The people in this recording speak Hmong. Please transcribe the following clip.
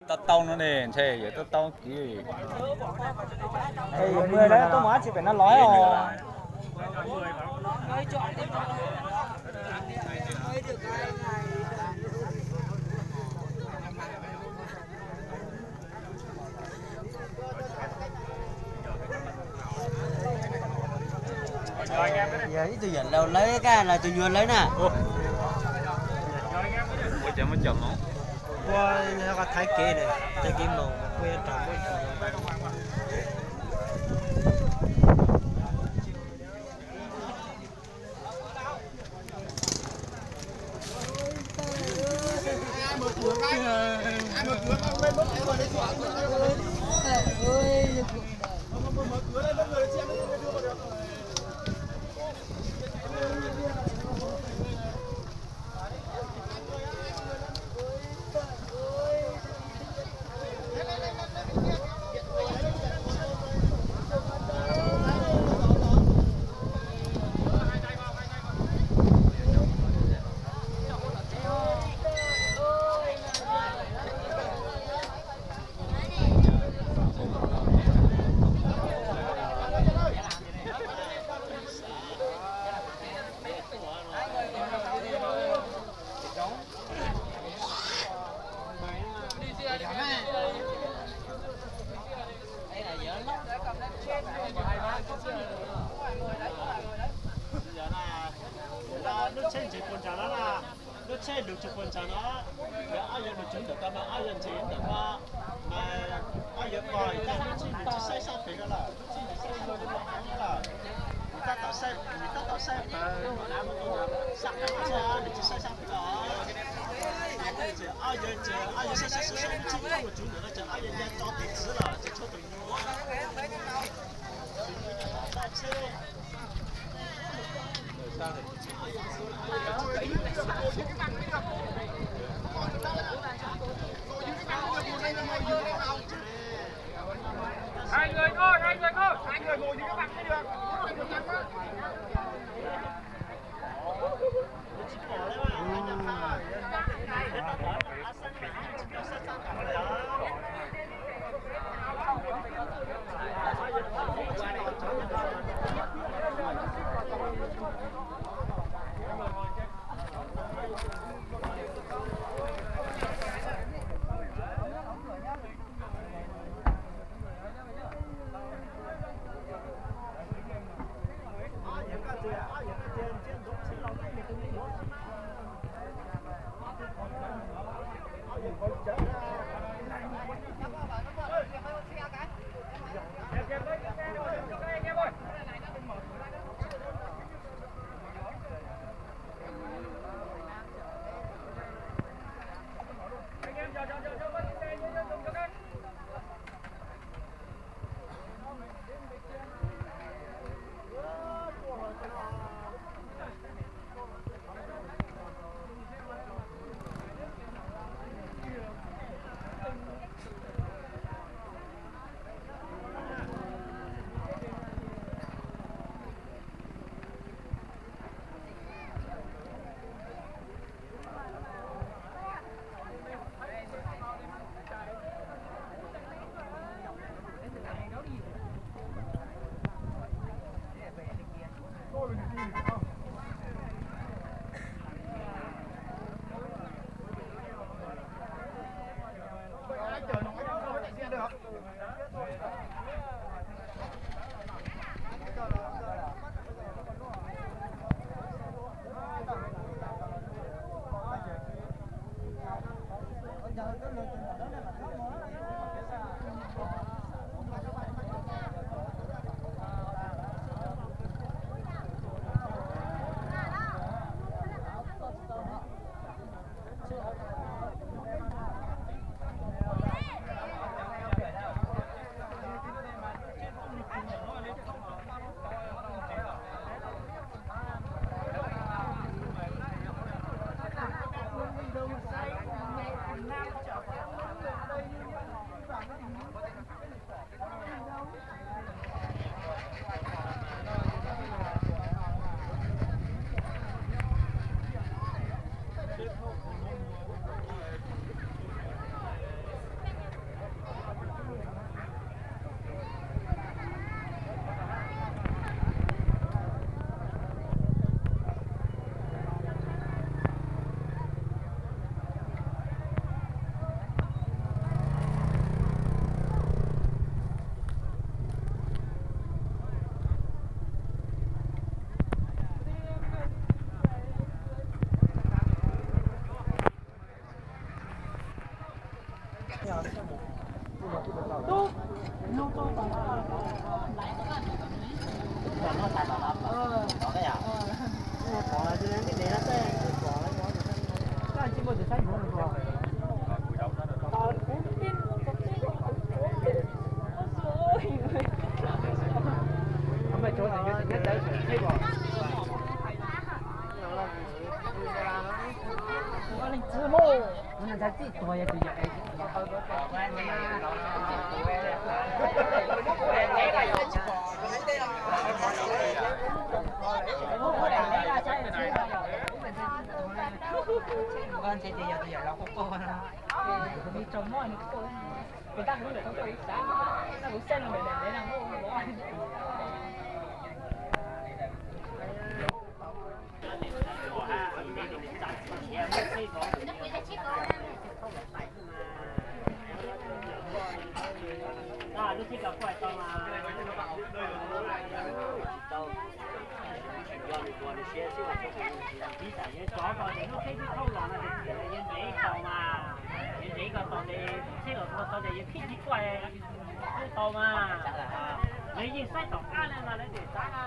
Tau tau no ne, ntshe yuav tau tau kiv. Yuav mười lawv tuaj mus dab tsi pem no los os. Yog ib tug yawm laus lawv kaj los tus nyuam lawv na. Ua thaiv kev, thaiv kev mus, kuj yuav rau muab. Lub tsheb ntsev puas ntsav no na, lub tsheb lug tsis puas ntsav no, yog ob yawg lug tsis ntawm ko mas ob yawg ntsev ntawm ko, mas ob yawg pog ib tag lub tsheb ntsev tsis saib sab pem ko lawm, lub tsheb ntsev saib lug tsis puas ntsav lawm. Tab tom saib, tab tom saib pawg av mus tus sab qab tsheb, nws tsis saib sab pem ko. Ob yawg ces ob yawg saib saib saib saib lub tsheb ntsev puas ntsav ntawm ko ces ob yawg ya tso tes txwv lawm ces tshuav tus nyuam tsheb. Hai người thôi, hai người thôi, hai người ngồi dưới các bạn mới được. Lub tsheb ka puaj tau mas, tsis tau, tsis yog nws ua nws siab xwb, tib tam yuav tsov ko ces lub tsheb twb thauj los no ces yawg ntsev tau mas, yawg ntsev ko tau ces tsheb los tau ces yawg khib tsis puaj, twb tau mas. Lawv yeej saib tom qab no mas lawv tseem xav na.